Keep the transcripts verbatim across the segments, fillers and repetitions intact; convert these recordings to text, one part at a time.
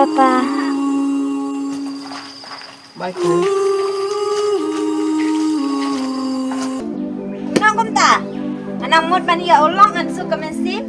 Papa. Bye, khun. Nang kumta. Nga nang mut ban ïa u long, ngan suk ka mynsiem.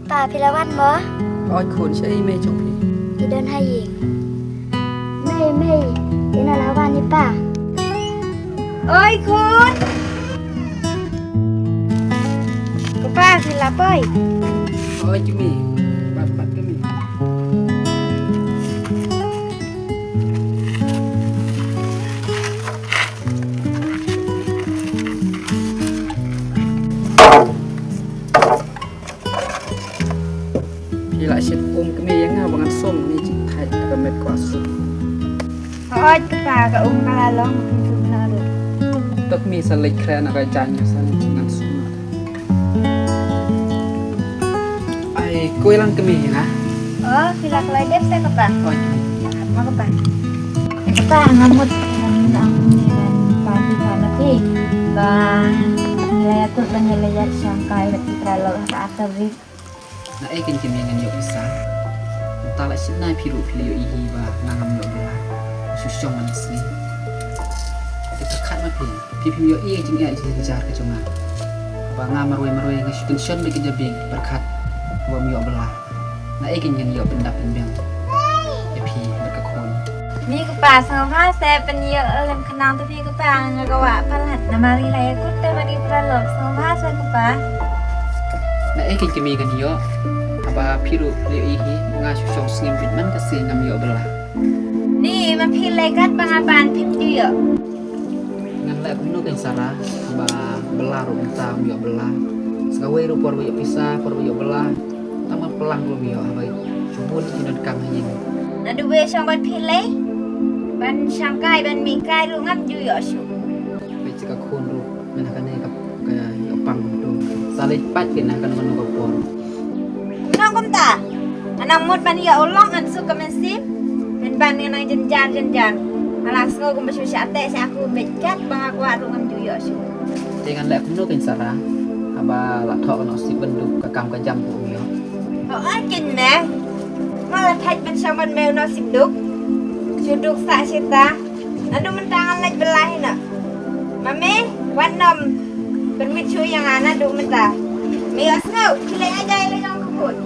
Pa, phi la wan mo? Oi khun, shaei mei jong phi? Phi don ha ïing. Mei, mei, ina la wan ïa pa. Oi khun. Ko pa, phi la poi? Oi kmie, pat pat kmie. Phi la shit um kmie ïa nga ba ngan sum, ni jingthait ka met kwah sum. Hooid kpa, ka um ka la long, phi sum na ruh. To kmie sa leit khreh na ka jaiñ sa, ni jing ngan sum. Ai, khuslai lang kmie na. Oh, phi la khuslai dep sa kpa. Oi. Ma kpa. Eh, kpa, nga mut, nga mut, nga mut, ba phi khuslai na phi. Ba ngi la ïakut, ba ngi la ïashongkai bad ki para lok ha ka Arthur Reef. Naei kein kmie, ngan ïoh pisa? Mynta la shit nai phi ruh phi la ïohi ba nga ngam ïoh bylla. Shu shong man la sngi. Te pyrkhat ma phi. Phi phim ïohi ïa ka jingeh jingjar ka jong nga. Haba nga marwei marwei nga shu tension bad ki jabieng pyrkhat ba ym ïoh bylla. Naei kein ngan ïoh pyndap pynbiang ïa phi bad ka khun. Ni kpa, sngewbha seh pynïoh lem khnang te phi kpa, nga kwah palat namar ngi la ïakut te bad ki para lok, sngewbha seh kpa. Naei kein kmie ngan ïoh, haba phi ruh phi la ïohi hi nga shu shong sngewbha man ka sngi ngam ïoh bylla. Ni ma phi leh kat ba nga ban phim ju ïoh. Ngan leh kumno kein Sara, ba bylla ruh mynta ym ïoh bylla. Sa kawei ruh por ba ïoh pisa, por ba ïoh bylla. Tang ba plang ruh ym ïoh, haba shu bun ki donkam ha ïing. Naduh ba shong bad phi lei, ban shongkai ban mihkai ruh ngam ju ïoh shuh. Peit sa ka khun ruh, mynta kane ka, ka ïoh pang kumto. Sa leit pait kein ha kano kano ka por. Nang kumta, nga nang mut ban ïa u long, ngan suk ka mynsiem. Pynban nga nang jynjar jynjar. Nga la sngew kumba shu shah teh sha aku, beit kat ba nga kwah ruh ngam ju ïoh shuh. Te ngan leh kumno kein Sara, haba la thoh ka nusip ban duh ka kam ka jam, phi ym ïoh? Hooid kein me. Nga la thait ban shong bad me u nusip duh. Shu duh sah shata. Naduh mynta ngan leit bylla hi noh. Ma me, wat nym pynmih shuh ïa nga naduh mynta. Me ïohsngew, khie leit ïa jai la jong ka khun.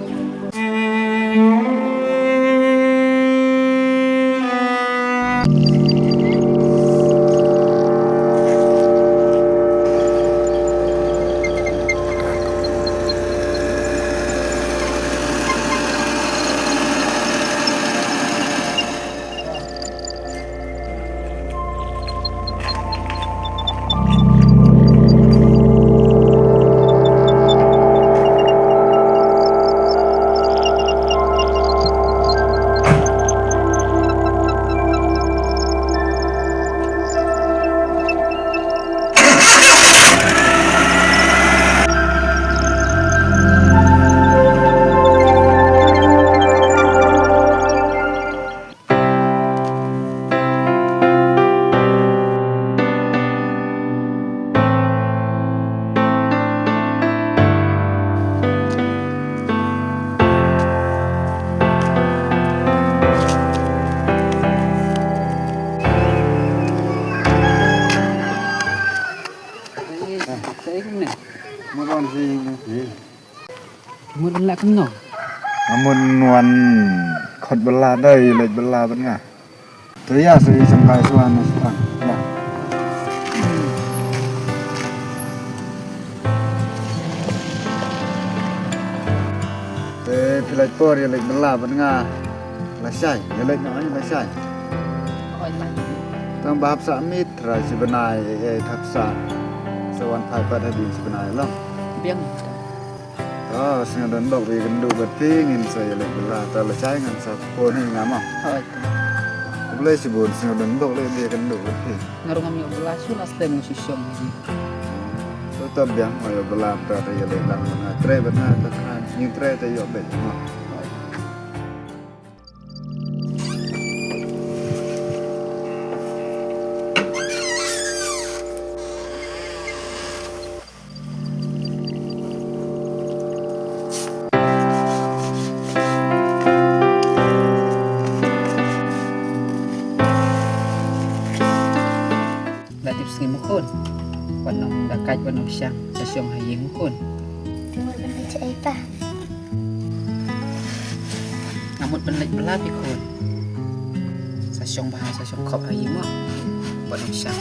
Mut ban leh kumno? Nga mut wan khot bylla, dei leit bylla bad nga. To ïa sa ïa sngewbha shuwa na shuwa. Ïa. Te phi leit por ïa leit bylla bad nga. Lashai, ïa leit noh, lashai. Tang ba hap sa miet trai shi bnai, eh, eh, hap sa. Sa wan phai pat hadien shi bnai lang. Biang. To, sngewdon bok ïakynduh bad phi, ngin sa ïaleh bylla, to lashai ngan sa phone hi nga mo. Hooid. Khublei shibun, sngewdon bok ïakynduh bad phi. Nga ruh ngam ïoh bylla shuh, la slem nga shu shong hi. To, to biang, nga ïoh bylla, to, to ïaleh lang, nga trei bad nga, to khan, ngin trei, to ïoh beit mo. Hooid. La tip sngi mo khun. Wat nang da kait, wat nang shang, sa shong ha ïing mo khun. Mut ban leit sha ei pa? Nga mut ban leit bylla phi khun. Sa shong bha, sa shong khop ha ïing mo. Wat nang shang.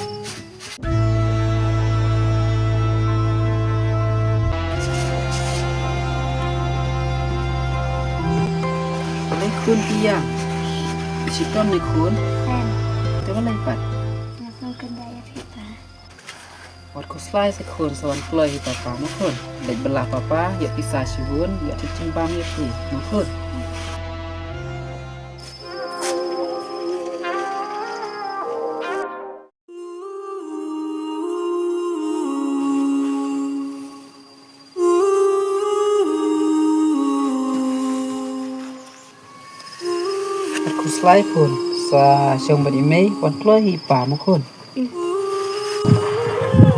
Balei khun phi ïa? Shitom ne khun? Em. Te balei pat? Nga pynkyndai ïa phi pa. Wat khuslai se khun, sa wan kloi hi papa mo khun. Leit bylla papa, ïoh pisa shibun, ïoh tip jingbam ïa phi mo khun. Khuslai khun, sa shong bad i mei, wan kloi hi pa mo khun.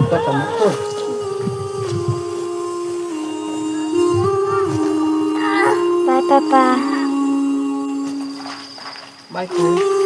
Kloi pa mo khun. Bye papa. Bye khun.